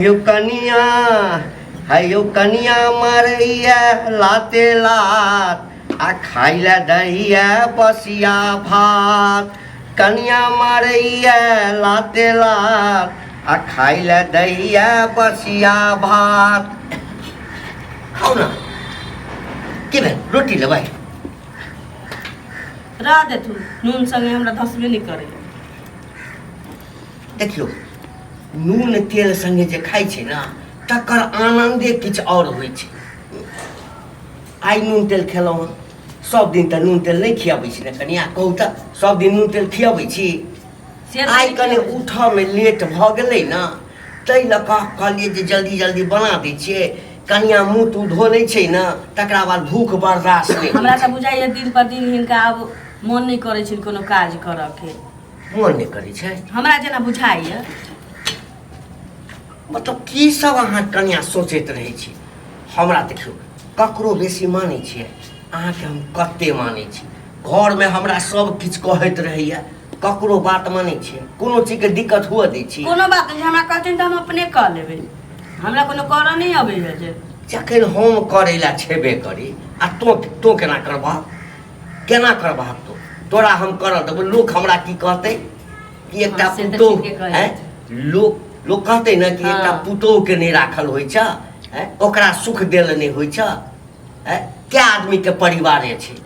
यौ कनिया है यौ कनिया मारैया लाते लात आ खाइ लए दैया बसिया भात कनिया मारैया लाते लात आ खाइ लए दैया बसिया भात। खाउ ने, की भेल, रोटी लेबै? रह देथुन, नून संगे हमरा धसबे नहि करै। देखियौ, नून तेल संगे जे खाइ छै ने तकर आनन्दे किछु आओर होइ छै। आइ नून तेल खेलहुँ हँ, सब दिन तऽ नून तेल नहि खियाबै छी ने कनिया, कहू तऽ सब दिन नून तेल खियाबै छी? से तऽ आइ नहि कने खियाबै छी। उठऽमे लेट भऽ गेलै ने, ताहि लऽ कऽ कहलियै जे जल्दी जल्दी बना दै छियै। कनिया मुँह तूह धो लै छै ने तकरा बाद भूख बर्दाश्त नहि होइ हमरा छै। तऽ बुझाइए दिन पर दिन हिनका आब मोन नहि करै छै कोनो काज करऽके। मोन नहि करै छै हमरा जेना बुझाइए। मतलब की सब अहाँ कनिया सोचैत रहै छी? हमरा देखियौ, ककरो बेसी मानै छियै? अहाँके हम कते मानै छी। घरमे हमरा सब किछु कहैत रहैए, ककरो बात मानै छियै? कोनो चीजके दिक्कत हुअ दै छी? कोनो बात नहि, हमरा कहथिन तऽ हम अपने कऽ लेबै, हमरा कोनो करऽ नहि अबैए जे। जखन हम करै लए छेबे करी आ तोँ तोँ केना करबह, केना करबह तोँ? तोरा हम करऽ देबौ? लोक हमरा की कहतै कि एकटा हँ, से तऽ पुतोहु ठीके कहै आँय लोक लोक कहतै ने कि एकटा पुतोहुके नहि राखल होइ छै, आँय ओकरा सुख देल नहि होइ छै, आँय कए आदमीके परिवारे छै।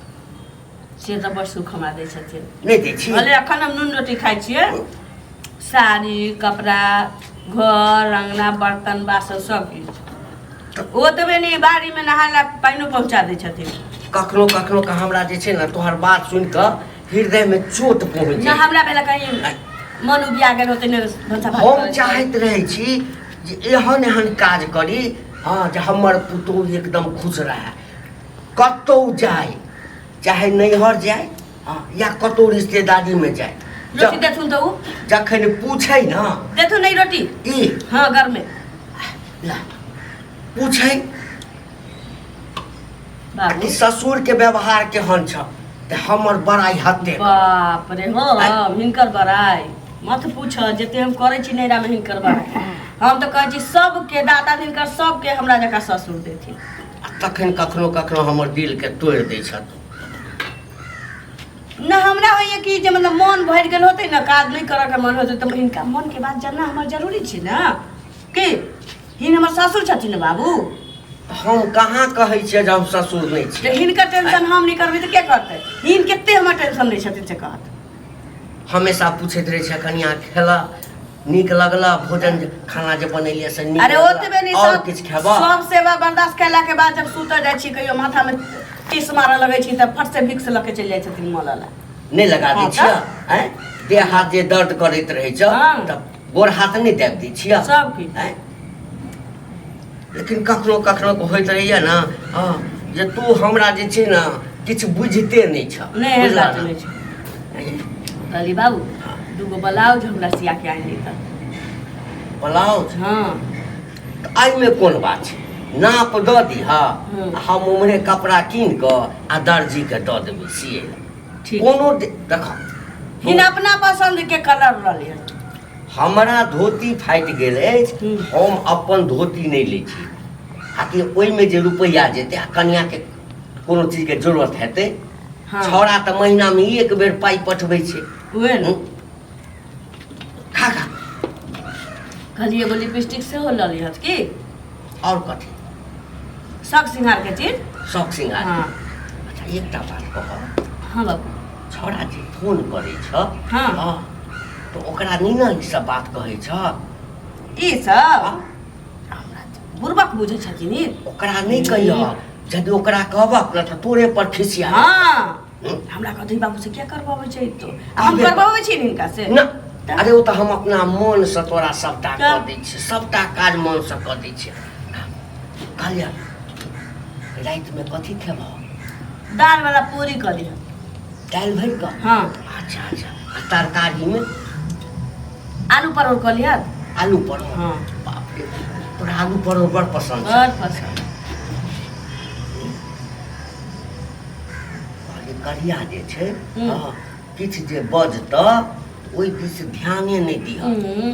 से तऽ बड़ सुख हमरा दै छथिन। नहि दै छी? भले एखन हम नून रोटी खाइ छियै, साड़ी कपड़ा घर अङ्गना बर्तन बासन सब किछु, ओतबे नहि, बाड़ीमे नहाय लए पानिओ पहुँचा दै छथिन। कखनो कखनो के हमरा जे छै ने तोहर बात सुनि कऽ हृदयमे चोट पहुँच ने जाइ। हमरा बेला कहीं मन उबिया गेल होतै ने भनसा भात हम करैत। चाहैत रहै छी जे एहन एहन काज करी, हँ, जे हमर पुतोहु एकदम खुश रहए, कतहु जाय, चाहे नैहर जाय, हँ, या कतहु रिश्तेदारीमे जाय। रोटी देथुन तऽ ओ जखन पूछै ने देथुन नहि रोटी ई। हँ, गरमे ला पूछै बाबू कि ससुरके व्यवहार केहन छ, तऽ हमर बड़ाइ हते। बाप रे, हो हिनकर बड़ाइ मत पूछ, जते हम करै छी नैरामे हिनकर बड़ाइ। हम तऽ कहै छी सबके दाता हिनकर सबके हमरा जकाँ ससुर देथिन। आ तखन कखनो कखनो हमर दिलके तोड़ि दै छथि। न हमरा होइए कि जे मतलब मन भरि गेल होतै ने, काज नहि करऽके मन होतै, तऽ हिनका मनके बात जानना हमर जरूरी छै ने, कि हिन हमर ससुर छथिन ने बाबू। हम कहाँ कहै छियै जे हम ससुर नहि तऽ छियै? हिनकर टेंशन हम नहि करबै तऽ के करतै? हिन कते हमर टेंशन लै छथिन से कहत। हमेशा पूछैत रहै छै, कनिया खेला, नीक लगला भोजन जे- खाना जे बनेलियै से नीक अरे लगला? ओतबे नहि, आओर सब किछु खेबह? सब सेवा बर्दाश्त केला के बाद जब सुतऽ जाइ छी, कहियो माथा में टीस मारऽ लगै छी, तऽ फट से भिक्स लऽ के चलि जाइ छथिन मलऽ ला। नहि लगा दै हँ, छियै? आँय, देह हाथ जे दर्द करैत रहै छै तऽ गोड़ हाथ नहि दाबि दै छियै? सब किछु। आँय, लेकिन कखनो कखनो के होइत रहैया ने, हँ, जे तू हमरा जे छै ने किछु बुझिते नहि छह। नहि, एहन बुझलह बात ने? नहि छै। कहली बाबू, दूगो ब्लाउज हमरा सिया के आनि दैता। ब्लाउज? हँ। तऽ एहिमे कोन बात छै, नाप दऽ दिह, हम उम्हरे कपड़ा कीन कऽ आ दर्जीके दऽ देबै सिए लए। ठीक। कोनो देख हिन अपना पसंद के कलर लऽ लिअ। हमरा धोती फाटि गेल अछि, हम अपन धोती नहि लै छी, आ कि ओहिमे जे रुपैआ जेतै आ कनियाके कोनो चीजके जरूरत हेतै। छौड़ा तऽ महीनामे एक बेर पाइ पठबै छै। उहे ने। खा खा। कहलियै एगो लिपस्टिक सेहो लऽ लिहत की। आओर कथी? शौक सिंगार के चीज। शौक सिंगार। हँ। अच्छा, एकटा बात कहब? हँ बाबू। छौड़ा जे फोन करै छ, हँ, तऽ ओकरा नहि ने ई सब बात कहै छ? ई सब हमरा बुड़बक बुझै छथिन ई। ओकरा नहि कहिह, यदि ओकरा कहबक ने तऽ तोरे पर खिसिया। हमरा कहतै, बाबू से क्या करबाबै छै तो? आ हम करबाबै छी हिनका से? ना, अरे ओ तऽ हम अपना मनसँ तोरा सबटा कऽ दै छियै, सबटा काज मनसँ कऽ दै छियै। कहलियै, रातिमे कथी खेबह? दाल वाला पूरी कऽ दिह। दालि भरि कऽ? हँ। अच्छा अच्छा, आ तरकारीमे? आलू परोड़ कऽ लिह। आलू परोड़? हँ। बाप रे, तोरा आलू परोड़ बड़ पसन्द छै। बड़ पसन्द। कहलियै, करिया जे छै, हँ, किछु जे बजतऽ ओहि दिस ध्याने नहि दिह।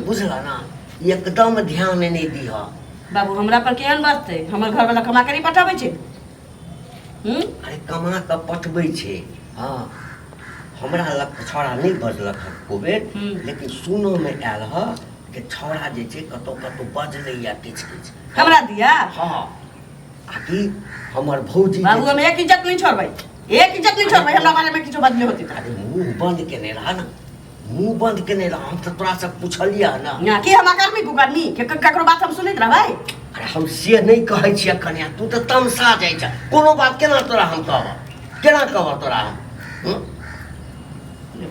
बुझल ने? एकदम ध्यान नहि दिह। बाबू हमरा पर केहन बजतै? हमर घरवाला कमा के नहि पठाबै छै। अरे कमा कऽ पठबै छै। हँ, हमरा लग छौड़ा नहि बजलक हँ एको बेर, लेकिन सुनऽमे आयल हँ कि छौड़ा जे छै कतहु कतहु बजलैया किछु किछु हमरा दिया। हँ, आ कि हमर भौजी। बाबू हम एक इज्जत नहीं छोड़बै, एक इज्जत नहीं छोड़बै, हमरा बारे में किछो बदले होती। अरे मुंह बंद केने रह ना, मुंह बंद केने रह। हम तऽ तोरा से पुछलियै ना। ना कि हम अकर्मी कुकर्मी के ककरो बात हम सुनैत रहबै? अरे हम से नहि कहै छियै कन्या, तू तऽ तमसा जाइ छ। कोनो बात केना तोरा हम कहब, केना कहब तोरा हम?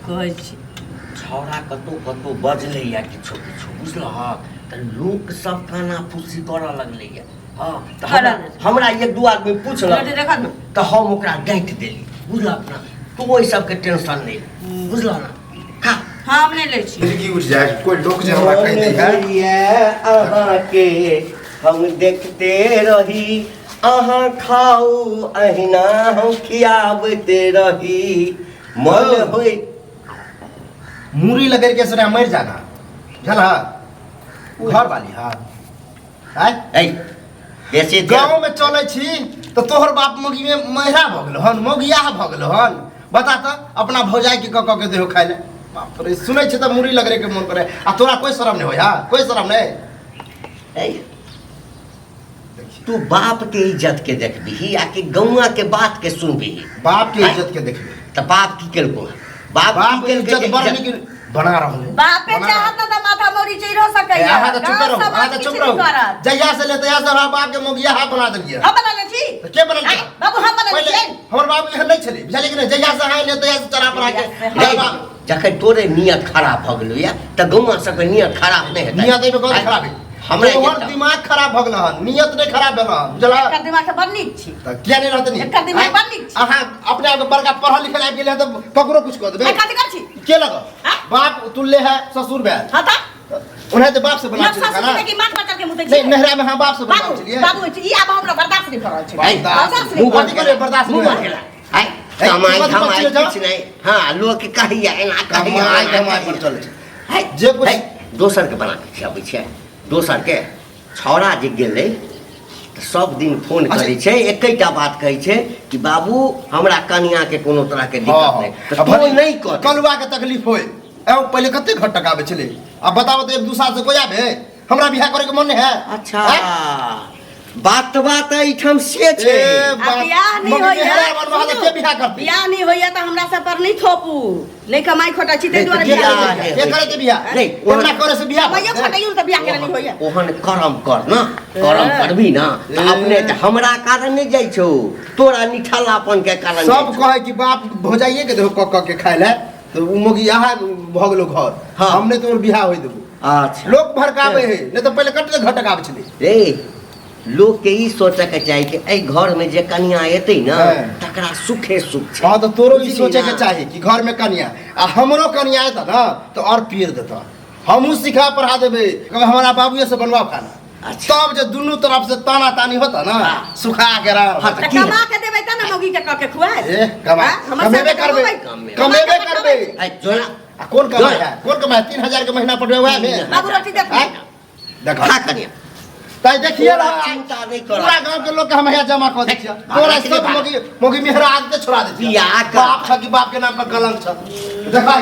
कहै छी छौड़ा कतहु कतहु बजलैया किछो किछो, बुझलहक? तऽ लोक सब काना फूसी करऽ लगलैया। हँ, तऽ हमरा एक दू आदमी पूछलक तऽ हम ओकरा डाँटि देली, बुझलक ना? तू ओहि सबके टेंशन नहि, बुझलह ना? खा। हम नहि लै छी। जिंदगी उठ जाए कोई लोग जे हमरा कहि दै है। अहाँके हम देखते रही, अहाँ खाउ अहिना हम खियाबते रही, मन होय मूरी लगड़ के सरा मर जाना बुझल। घर वाली हाँ आय बेसी गाँव में चलै छी तऽ तोहर बाप मौगी में महिरा भऽ गेलो हन, मौगियाह भऽ गेलो हन। बता तऽ अपना भौजाई के कऽ कऽ के देहो खाइ ले। बाप रे, सुनै छी तऽ मूरी लगड़े के मन करे आ तोरा कोई शरम नहीं होय? हाँ, कोई शरम नहीं। ऐ तू बाप के इज्जत के देखबिही आ कि गौआ के बात के सुनबिही? बाप के इज्जत के देखबी। तऽ बाप की केलको? बाप बाप के इज्जत बड़ नीक बना रहल है। बापे चाहत न त माथा मोरी चढ़ सकैया। अहाँ तऽ चुप रहू, अहाँ तऽ चुप रहू। जहिया से ले तहिया से हमरा बाप के मोगिया हाथ बना देलियै। हम बना छी के बनल? बाबू हम बनल छी। हमर बाप एहन नहि छलै, बुझलियै कि नहि? जहिया से अहाँ एलियै तहिया से चढ़ा पर आके जखन तोरे नियत खराब भऽ गेलौ या तऽ गौआ सबके नियत खराब नहि हेतै? नियत एहिमे कथी खराब है? हमरा तोहर दिमाग खराब भऽ गेल हन, नियत नहि खराब भेल हन, बुझलह? एकर दिमाग तऽ बड़ नीक छी। तऽ किया नहि रहतै नीक? एकर दिमाग बड़ नीक छी। अहाँ अपने आप के बड़का पढ़ल लिखल आबि गेलै तऽ ककरो कुछ कऽ देबै? कथी करै छी? के लगो बाप तुल्य है ससुर भेल। हाँ तऽ ओनाहिते तऽ बाप से बना नक्शा से कि माथ पर चढ़ के मुतै छी? नहीं, नहरा में हाँ बाप से बना छलियै। बाबू ई आब हमरा बर्दाश्त नहि भऽ रहल छै। बर्दाश्त मुंह बंद करे, बर्दाश्त मुंह बंद केला। आय कमाई धमाई किछु नहि। हाँ, लोक कहैया एना कहैया। कमाई धमाई पर चलै छै जे कुछ। दोसर के बना के खियाबै छै दोसर के। छौड़ा जे गेलै तऽ सब दिन फोन करै छै, एकेटा बात कहै छै कि बाबू हमरा कनिया के कोनो तरह के दिक्कत नहि। तऽ तू नहि कर। कलुआ के तकलीफ होय पहिले कते घर टकाबै छलै, आ बताबऽ तऽ एक दू साल से कोई आबे? हमरा बियाह करे के मन नहीं है। अच्छा, बात बात एहिठाम से छै। बियाह नहीं होइया, बियाह नहीं होइया तऽ हमरा सब पर नहीं थोपू। नहीं कमाई खोटा छी ताहि दुआरे बियाह के करे के बियाह नहीं ओना करे से बियाह कमाइयो खोटाइयो तऽ बियाह करे नहीं होइया। ओहन करम कर ना, करम करबी ना तऽ अपने तऽ हमरा कारण नहीं जाइ छौ, तोरा निठल्लापन के कारण। सब कहै कि बाप भौजाइये के देहो कऽ कऽ के खाइ ले तऽ उ मोगी यहाँ भऽ गेलो घर। हाँ। हमने तोर बियाह होय देबो। अच्छा, लोक भड़काबै है, नहीं तऽ पहिले कते घटकाबै छलै रे। लोक के ई सोचे के चाही कि एहि घर में जे कनिया एतै ना तकरा सुखे सुख छै। हाँ, तऽ तोरो ई सोचे के चाही कि घर में कनिया आ हमरो कनिया एतऽ ना तऽ और पीर देतऽ, हमहूँ सिखा पढ़ा देबै, कहबै हमरा बाबुए से बनवाओ खाना। अच्छा। तब जे दुनू तरफ से ताना तानी होता ना, सुखा के रह। हाँ, तऽ की कमा के देबै तऽ ने मौगी के कऽ के खुआए। ए कमा कमेबे करबै, कमेबे करबै। जोला आ कोन कमाई है, कोन कमाई? 3000 के महीना पटवे वएह में। बाबू रोटी देख। देखा खा कनिया। ताई देखिए तोरा रहा चिंता नहीं कर। पूरा गांव के लोग के हम यहाँ जमा कर दै छियै। तोरा सब मोगी मोगी मेहरा आदते छोड़ा दै छियै। बियाह कर। बाप छ कि बाप के नाम पर कलंक छ। देखा।